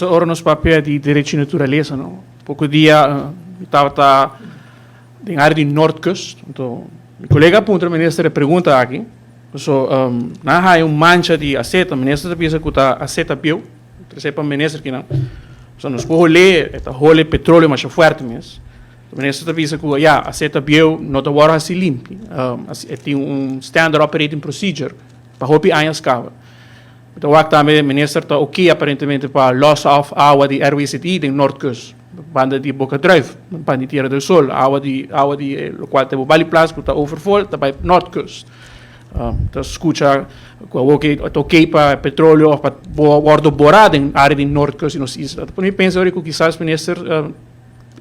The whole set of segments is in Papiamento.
Ora nos papia di derecho di naturalesa, no? Poko dia mi tabata den área di Noordkust, anto mi kolega a puntra minister e pregunta aki, so nan a haña un mancha di aseta, minister ta bisa ku ta aseta bieu, trese pa minister kinan, so nos por hol'é, e ta hole petroleo masha fuerte mes, minister ta bisa ku ya, aseta bieu no ta wòrdu hasi limpi, e tin un standard operating procedure pa hopi añas kaba. Mi ta wak tambe minister ta oké aparentemente pa los af awa di RWZI den Noordkust, banda di Boca Druif, banda di Tierra del Sol, awa di awa di lokual ta Bali Plas ku ta overvol ta bai Noordkust. Ta skucha ku awor ke ta oké pa petroleo of pa wòrdu borá den área di Noordkust di nos isla. Ta pone mi pensa ora ku kisas minister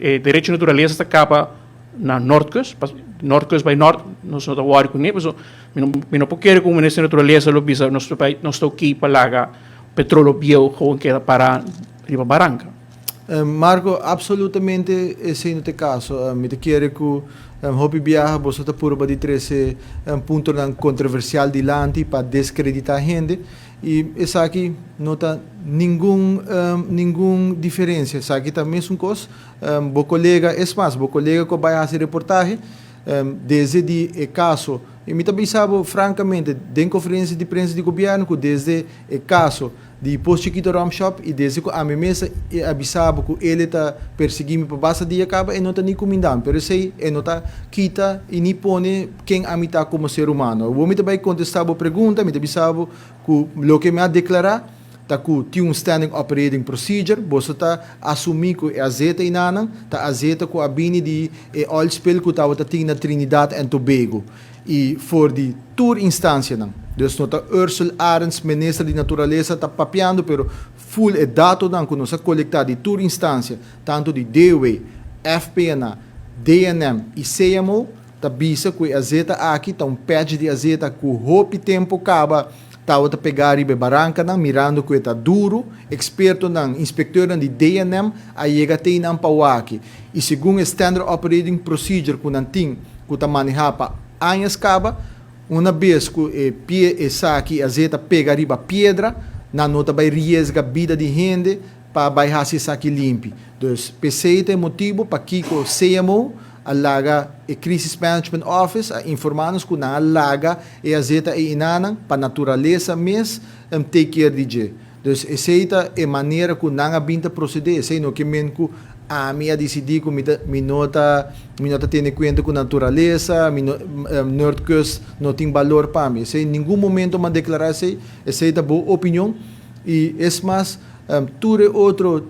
e derecho di naturalesa ta kaba na Noordkust, pas Noordkust bai nort nos no ta wòri kuné pasobra Mi no, mi no por kere ku Minister di Naturalesa lo bisa nos ta bai, nos ta oké pa laga petroleo bieu gewoon keda pará riba baranka. Marco, absolutamente esei no ta e kaso. Mi ta kere ku hopi biaha boso ta purba di trese puntonan kontroversial dilanti pa deskreditá hende i esaki no ta ningun ningun diferensia. Esaki ta mesun kos. Bo kolega, es mas, bo kolega ku a bai hasi reportahe, Desde di e kaso, i mi ta bisa bo frankamente den konferensia di prensa di gobièrnu ku desde e kaso di Pos Chikito Rum Shop i desde ku ami mes a bisa bo ku el e ta persiguí mi pa basta dia kaba e no ta ni kumindá mi, pero esei e no ta kita i ni pone ken ami ta komo ser humano. Awor mi ta bai kontestá bo pregunta, mi ta bisa bo ku loke mi a deklará ta ku tin un standing operating procedure, boso ta asumí ku e azeta einanan ta azeta ku a bini di e oil spill ku tabata tin na Trinidad and Tobago i for di tur instansianan. Dus no ta Ursell Arends, Minister di Naturalesa ta papiando pero full e datonan ku nos a kolektá di tur instansia, tantu di DOW, FPNA, DNM i CMO, ta bisa ku e azeta aki ta un patch di azeta ku hopi tempu kaba Tabata pegá riba e barankanan, mirando ku e ta duru. Ekspertonan, inspektornan di DNM a yega te einan pa wak. I segun e Standard Operating Procedure ku nan tin ku ta manehá pa añas kaba, una bes ku e pie e saki e azeta pega riba piedra, nan no ta bai riesga bida di hende pa bai hasi esaki limpi. Dus, p'esei ta e motibu pakiko CMO a laga e Crisis Management Office a informá nos ku nan a laga e azeta e inanan pa naturalesa mes take care di dje. Dus esei ta e manera ku nan a bin ta prosedé. Esei no ke men ku ami a disidí ku mi ta mi no ta mi no ta tene kuenta ku naturalesa, mi no Noordkust no tin balor pa mi. Esei ningun momento mi a deklará esei. Esei ta bo opinion i es mas tur e otro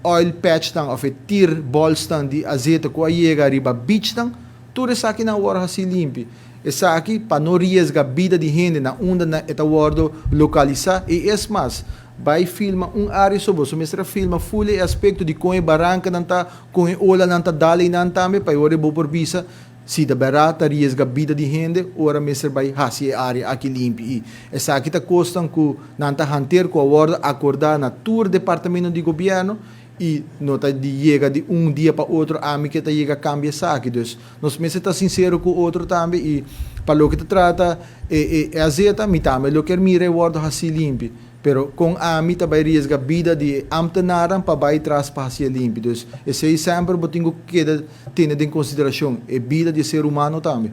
oil patchnan òf e tir bòlsnan di azeta ku a yega riba beachnan, tur esakinan a wòrdu hasí limpi. Esaki pa no riesga bida di hende na unda nan e ta wòrdu lokalisá i es mas, bai filma un área so boso mester a filma ful e aspekto di kon e barankanan ta, kon e olanan ta dal einan tambe pa e ora bo por bisa si ta bèrdat ta riesga bida di hende ora mester bai hasi e área aki limpi i esaki ta kosnan ku nan ta hanter ku a wòrdu akordá na tur departamento di gobièrnu I no ta di yega di un dia pa otro ami ke ta yega kambia esaki. Dus nos mester ta sinsero ku otro tambe i pa loke ta trata e e azeta mi tambe lo kier mira e wòrdu hasí limpi. Pero kon ami ta bai riesga bida di e ambtenarnan pa bai tras pa hasié limpi. Dus esei semper bo tin ku keda tene den konsiderashon, e bida di e ser humano tambe.